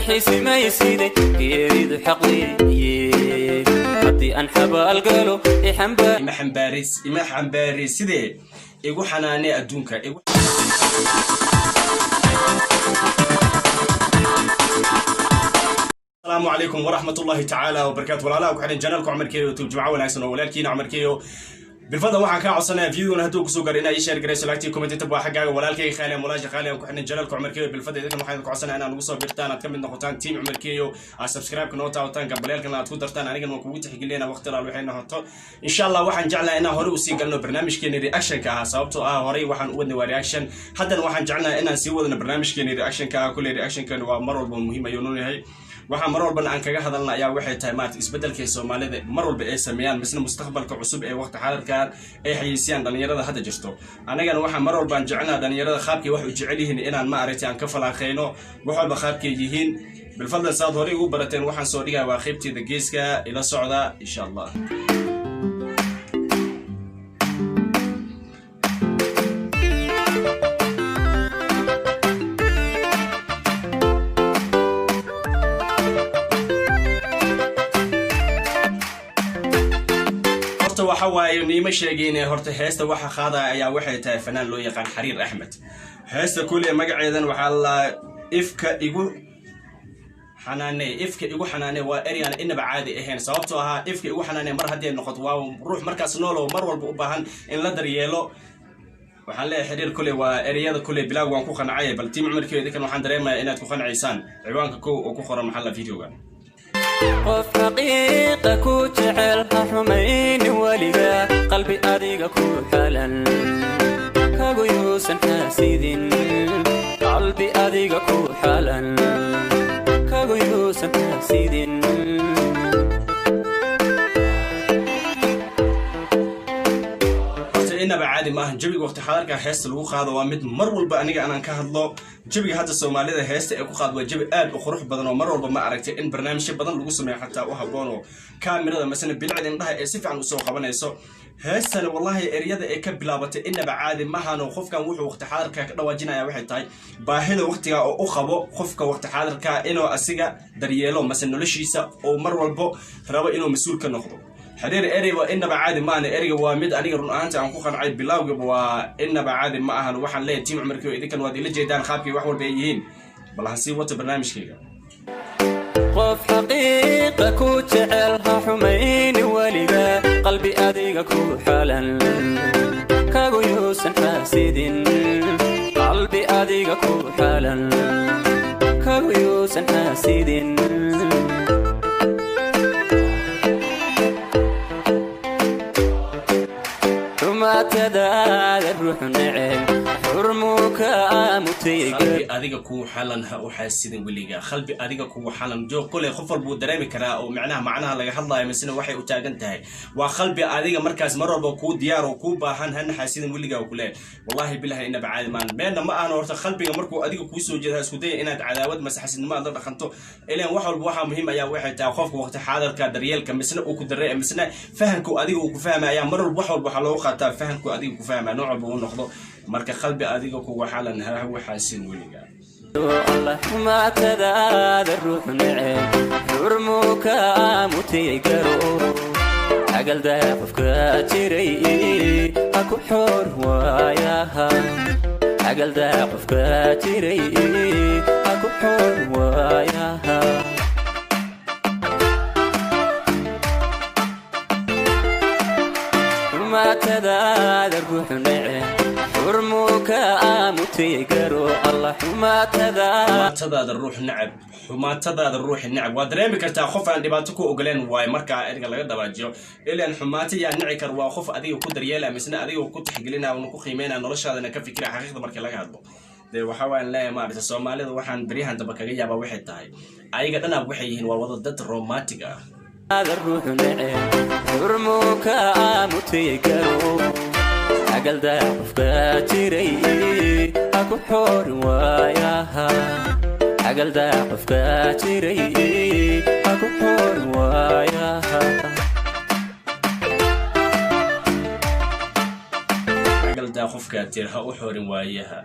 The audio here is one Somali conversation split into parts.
Xisimayside geeridu xaqiiye, haddii aan xabaalgalo ixamba. Ima xambaaris, ima xambaarisidee, igu xanaanee adduunka igu. Asalaamu calaykum waraxmatullahi tacaala wabarakaatu. Walaalaha ku xidhan channelka Cumar Keyo YouTube, jimco wanaagsan oo walaalkiina Cumar Keyo. Bilfadlan waxaan kaa codsanayaa videogan hadduu kusoo gaaro inaa ii share garayso, like-tii, comment waa xaggaaga. Walaalkayga khaali, walaasha khaali aan ku xidhan channelka Cumar Keyo, bilfadlan idinkan waxaan idin codsanaya inaad nagu soo birtaan, aad ka mid noqotaan team Cumar Keyo, aad subscribe-ka noo taawataan, gambaleelkana aad ku dartaan. Anigana waan kugu tixgelinayna waqti alaal waxay noqoto, insha Allah. Waxaan jeclahay inaan hore usii galno barnaamijkeeni reactionka ahaa, sababtoo ah horey waxaan u wadnay waa reaction. Haddana waxaan jeclahay inaan sii wadno barnaamijkeeni reactionka ah. Kulley reactionkan waa mar walba muhiim ayuu noo yahay. Waxaa mar walbana aan kaga hadalna ayaa waxay tahay maarata isbeddelkay Soomaalida mar walba ay sameeyaan, misna mustaqbalka cusub ee waqti xaadirkan ay xayeysiiyaan dhalinyarada hadda jirto. Annagana waxaa mar walbaan jecelnaha dhalinyarada qaabkay wax u jecel yihiin inaan ma aragtay aan ka falaaqeyno wax walba qaabkay yihiin. Bilfadlan, saad horey ugu barateen, waxaan soo dhigaya waa qaybteeda geeska. Ila socda, insha Allah. Horta waxa waaye, niima sheegayne, horta heesta waxa qaadaya ayaa waxay tahay fanaan loo yaqaan Xariir Axmed. Heesta kule magaceedan waxaa la "Ifka igu xanaanee". "Ifka igu xanaanee" waa ereyaan inaba caadi ahayn, sababtoo ahaa "ifka igu xanaanee" mar haddii ay noqoto, waa ruux markaas noolow mar walba u baahan in la daryeelo. Waxaan leeyahay Xiriir kule waa ereyada kule bilaag waan ku qancay. Bal team Cumarkeyo, idinkan waxaan dareemayaa inaad ku qancaysaan ciwaanka kow oo ku qoran maxalla videoga. Qof xaqiiqa ku jecel ha xumayni weliga, qalbi adiga ku xalan kagu yuusan xaasidin, qalbi adiga ku xalan kagu yuusan xaasidin. Horta inaba caadi maahan jawiga waqti xaadirka heesta lagu qaado. Waa mid mar walba aniga anaan ka hadlo. Jawiga hadda Soomaalida heesta ay ku qaado waa jawi aad u qurux badan oo mar walba ma aragtay in barnaamijyo badan lagu sameeyo xataa u habboon, oo kaamirada masana bilicda indhaha ee si fiican usoo qabanayso. Heestana wallahi eryada ay ka bilaabatay inaba caadi mahano. Qofkan wuxuu waqti xaadirka ka dhawaajinaya waxay tahay baahida waqtiga oo u qabo qofka waqti xaadirka inuu asiga daryeelo, mase noloshiisa oo mar walbo rabo inuu mas-uul ka noqdo. Xiriir ereyba inaba caadi ma ahan. Ereyga waa mid aniga run ahaanta aan ku qancay bilowgaba. Waa inaba caadi ma ahan. Waxaan leeyahay team Cumarkiyo, idinkan waad ila jeedaan qaabkii wax walba ay yihiin. Bal han sii wato barnaamijkayga. Qof xaqiiqa ku jecel ha xumayni weliga, qalbi adiga ku xalan kagu yuusan xaasidin, qalbi adiga ku xalan kagu yuusan xaasidin. Xumaatadaada ruuxu neceb xurmuu ka mutay. Qalbi adiga kuu xalan ha u xaasidin weliga, qalbi adiga kugu xalan joog. Kole qof walba wuu dareemi karaa oo macnaha macnaha laga hadlayo, misena waxay u taagan tahay waa qalbi adiga markaas mar walba kuu diyaar oo kuu baahan, hana xaasidin weliga ku leeyahay. Wallahi bilahi inaba caadi maan meenna ma ahna. Horta qalbiga markuu adiga kuu soo jeeda, ha isku daya inaad cadaawad mase xasidnimo aad la dhaqanto. Ilaan wax walba waxaa muhiim ayaa waxay tahay qofka waqti xaadirka daryeelka misna uu ku daree, misna fahamku adiga uu ku fahmaya ayaa mar walba. Wax walba waxaa loogu qaataa fahamku adiga ku fahmaya, nooc walba uu noqdo. Marka qalbi adiga kugu xalan ha waxaasin weliga. Allah, xumaatadaada ruuxu neceb xurmuu ka mutay garo, agaldaa qofka jiray ha ku xoor waayaha, agaldaa qofka jiray ha ku xoor waayaha. Xumaatadaada ruuxu neceb xurmuu ka mutay garo, Allah, xumaatadaada. Xumaatadaada ruux nacab, xumaatadaada ruuxi nacab, waa dareemi kartaa qof aan dhibaato ku ogoleen waayo. Markaa erga laga dabaajiyo, ilaan xumaato yaa nici kar? Waa qof adiga ku daryeela, misna adiga ku tixgelinaya, una ku qiimeynaya, noloshaadana ka fikira. Xaqiiqda markii laga hadlo dee waxa waan leeyahay, maaragtay, Soomaalida waxaan beryahan damba kaga yaabaa waxay tahay ayaga dhanaab waxay yihiin waa wada dad romantic ah. Ruuxu neceb xurmuu ka mutay garo, agaldaa qofka jiray ha ku xoorin waayaha, agaldaa qofka jiray ha ku xoorin waayaha. Agaldaa qofkaa tir ha u xoorin waayaha.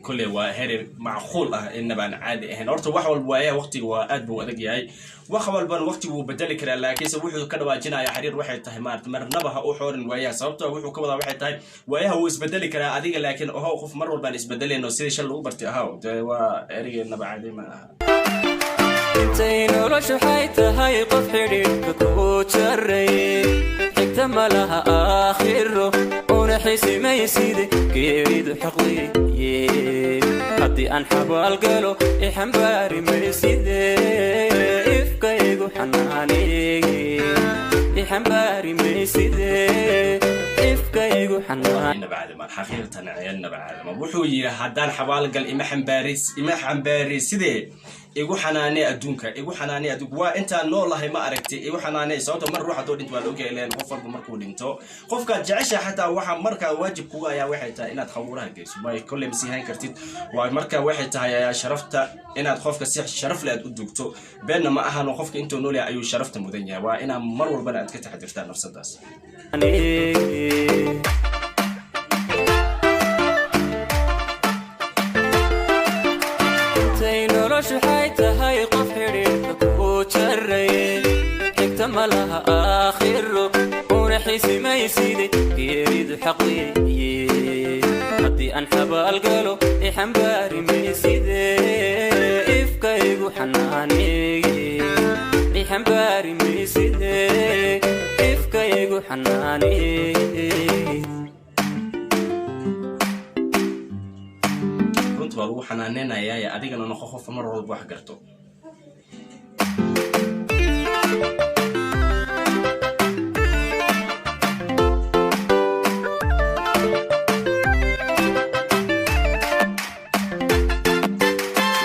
Kolley waa here macquul ah, inaba aan caadi ahayn. Horta wax walba waayaha waqtiga waa aad buu adag yahay, wax walbana waqtigu wuu bedeli karaa, laakiinse wuxuu ka dhawaajinaya Xariir waxay tahay, maarata, marnaba ha u xoorin waayaha. Sababtoo wuxuu ka wadaa waxay tahay, waayaha wuu isbedeli karaa adiga, laakiin ohow qof mar walbaan isbedelayno sidii shal lagu bartay ahaw. Dee waa ereygeennaba caadi ma aha. Intay noloshu waxay tahay qof xidhiidhka kuu jaray, xigta ma laha aakhiro, una xisimayside geeridu xaqliye. Haddii aan xabaal galo ixambaari mayside, ifkaygu xanaaneeye. Ixambaari mayside, ifkaygu xanaan. Inaba caadi ma xaqiiqatan, inaba caadi ma. Wuxuu yidhi haddaan xabaalgal ima xambaaris, ima xambaari sidee, igu xanaanee adduunka, igu xanaanee adduunka. Waa intaan noolahay, ma aragtay, igu xanaanee. Sababto mar ruux hadduu dhinto waa la ogyahay ileen qof walba markuu dhinto, qofkaad jeceshahay xataa waxa markaa waajib kuga ayaa waxay tahay inaad khabuuraha geyso. Way kolley ma sii hayn kartid. Waa marka waxay tahay ayaa sharafta inaad qofka si sharaf leh aad u dugto. Beenna ma ahano, qofka intuu nool yahay ayuu sharafta mudan yahay. Waa inaa mar walbana aad ka taxadirtaa nafsadaas. Intay noloshu waxay tahay qof xidhiidhka kuu jaray, xigta ma laha aakhiro, una xisimayside geeridu xaqliye. Haddii aan xabaal galo ixambaari mayside, ifkaygu xanaaneeye. Ixambaari mayside, ifkaygu xanaaneeye. Runta waa lagu xanaaneynayaa, adigana noqo qof mar walba wax garto.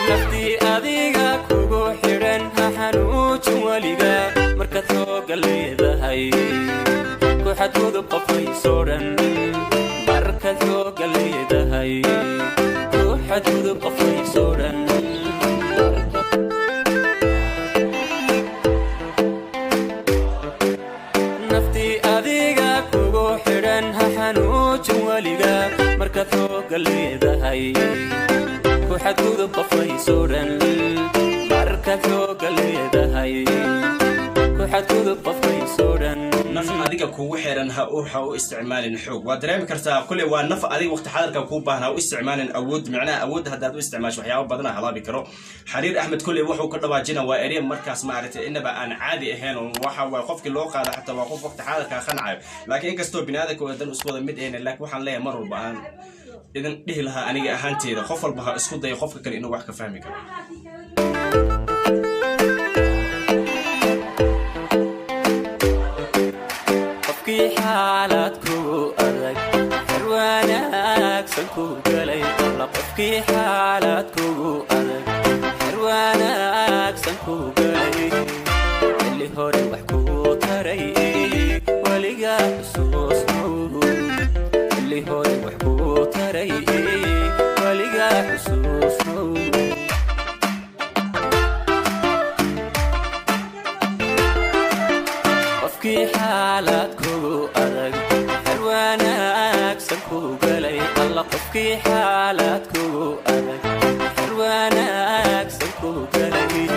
Naftii adiga kugu xidhan ha xanuujin weliga. Markaad xooga leedahay ku xadgudub qofaysoo dhan. Markaad xooga leedahay ku xadgudub qofaysoo dhan. Naftii adiga kugu xidhan ha xanuujin weliga. Markaad xooga leedahay ku xadgudub qofaysoo dhan. Markaad xooga leedahay ku xadgudub qofaysoo dhan. Naf adiga kugu xiran ha u isticmaalin xoog. Waa dareemi kartaa kule, waa naf adiga waqti xadarka kuu baahan. Ha u isticmaalin awood, micnaha awoodda haddaad u isticmaasho waxyaabo badana halaabi karo. Xariir Axmed kule wuxuu ka dhawaajina waa erey markaas, ma aragtay, inaba aan caadi ahayn. Oo waxa waay qofkii loo qaada xataa waa qof waqti xadarka qancayo, laakiin inkastoo biniaadanka oo dan isku wada mid ahayn, laakiin waxaan leeyahay mar walba aan idin dhihi lahaa aniga ahaanteeda, qof walba ha isku dayo qofka kale inuu wax ka fahmi karo. Qofkii xaalad kugu adag xer wanaagsan ku galay alla, qofkii xaalad kugu adag xer wanaagsan ku galay, xilli hore wax kuu taray weligaa xusuusnow. Xilli hore wax kuu taray weligaa xusuusnow. Qofkii xaalad kugu adag xer wanaagsan ku galay alla, qofkii xaalad kugu adag xer wanaagsan ku galay.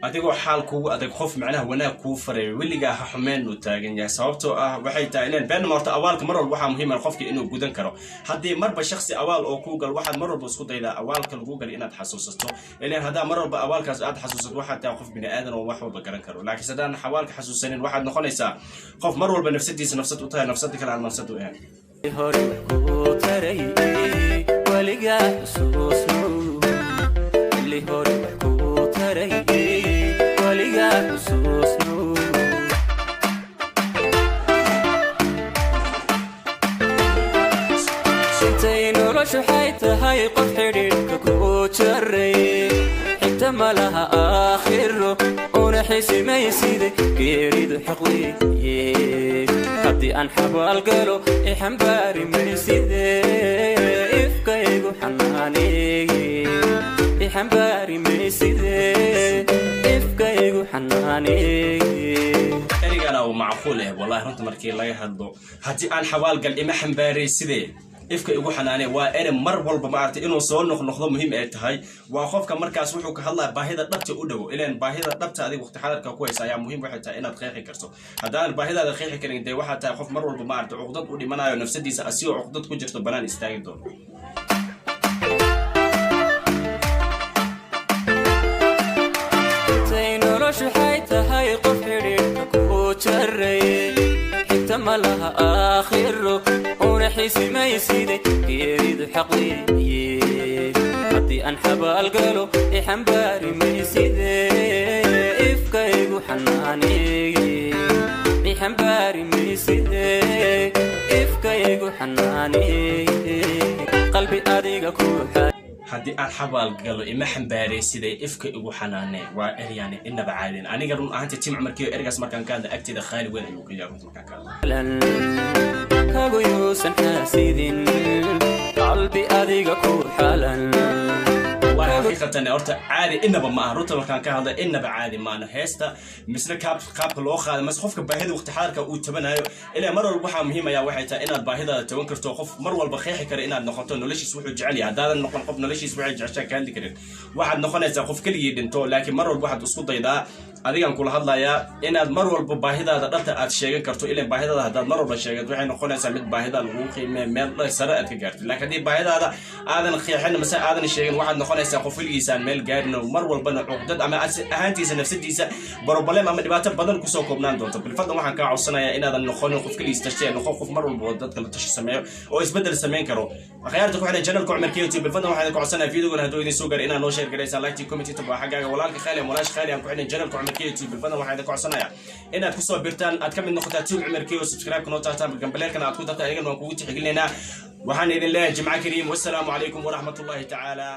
Adigoo xaal kugu adag qof macnaha wanaag kuu faray weligaa ha xumeen uu taagan yahay. Sababtoo ah waxay tahay inaan been horta awaalka mar walba waxaa muhiim ah qofka inuu gudan karo. Haddii marba shaksi awaal oo kuu gal, waxaad mar walba isku daydaa awaalka lagu galay inaad xasuusato. Ilaan haddaa mar walba awaalkaas aad xasuusato, waxaad tahay qof bini aadan oo wax walba garan karo. Laakiinse haddaan awaalka xasuusanin, waxaad noqonaysaa qof mar walba nafsadiisa nafsad u tahay, nafsada kale aan nafsad u ahayn. Hore wax kuu taray weligaa xusuusnow. Xilli hore wax kuu taray weligaa xusuusnow. Intay noloshu waxay tahay qof xidhiidhka kuu jaray, xigta ma laha aakhiro, una xisimayside geeridu xaqliye. Haddii aan xabaal galo ixambaari mayside, ifkaygu xanaaneeye. Ixambaari mayside, ifkaygu xanaaneeye. Erigana uu macquul ah wallahi. Runta markii laga hadlo, haddii aan xabaalgal ima xambaaray sidee. Ifka igu xanaanee waa ere mar walba, maaragtay, inuu soo noqnoqdo muhiim ay tahay. Waa qofka markaas wuxuu ka hadlaya baahida dhabta u dhowo. Ilaan baahida dhabta adiga waqti xadarka ku haysa ayaa muhiim waxay tahay inaad qeexi karto. Haddaanan baahidaada qeexi karin, dee waxaa tahay qof mar walba, maaragtay, cuqdad u dhimanayo nafsadiisa, asigoo cuqdad ku jirto banaan istaagi doono. Intay noloshu xay tahay qof xidhiidhka kuu jarraye, xigta ma laha aakhiro una xisimayside, geeridu xaqiiye. Haddii aan xabaal galo ixambaari mayside, ifka igu xanaaneeye. Ixambaari mayside, ifka igu xanaaneeye, qalbi adiga ku Haddii aan xabaal galo ima xambaarey siday, ifka igu xanaanee, waa eryaani inaba caadin. Aniga run ahaantii, team Cumarkiyo, ergaas markaan ka hadla agteeda khaali weyn ayuu ka yahay runta markaan ka hadla. Kagu yuusan xaasidin, qalbi adiga ku xalan. Waa xaqiiqatan, horta caadi inaba ma aha. Runta markaan ka hadla, inaba caadi maana heesta misle qaabka loo qaada mase qofka baahida waqti xaadirka uu tabanayo. Ilaa mar walba waxaa muhiim ayaa waxay tahay inaad baahidaada taban karto, qof mar walba qeexi kara inaad noqoto noloshiis wuxuu jecel yahay. Haddaadan noqon qof noloshiis waxay jeceshaa ka hadli karin, waxaad noqonaysaa qof keligii dhinto. Laakiin mar walba waxaad isku daydaa, adigaan kula hadlayaa, inaad mar walba baahidaada dhabta aad sheegan karto. Ilan baahidaada haddaad mar walba sheegato, waxay noqonaysaa mid baahida lagu qiimeeyo, meel sare aad ka gaartid. Laakiin haddii baahidaada aadan qeexin mase aadan sheegin, waxaad noqonaysaa qof weligiisaan meel gaarin oo mar walbana cuqdad ama ahaantiisa nafsadiisa problem ama dhibaato badan kusoo koobnaan doonto. Bilfadlan waxaan kaa codsanayaa inaadan noqonin qof keligiis tashtay. Noqon qof mar walba oo dadka la tashi sameeyo oo isbeddel samayn karo. Akhyaarta ku xidhan channelka Cumar Youtube, bilfadlan waxaan idin ku codsanayaa videogan hadduu idin soo gaar inaad noo share garaysaan, like, comment waa xaggaaga. Walaalka khaali, walaash khaali aan ku xidhan channelka Cumar Youtube, bilfadlan waxaan idin ku codsanayaa inaad kusoo birtaan, aad ka mid noqotaa team Cumar K, subscribe noo taataan, gambaleelkana aad ku dartaan. Ayagana waan kugu tixgelinaynaa. Waxaan idin leeyahay jimco kariim, wassalaamu calaykum waraxmatullahi tacaala.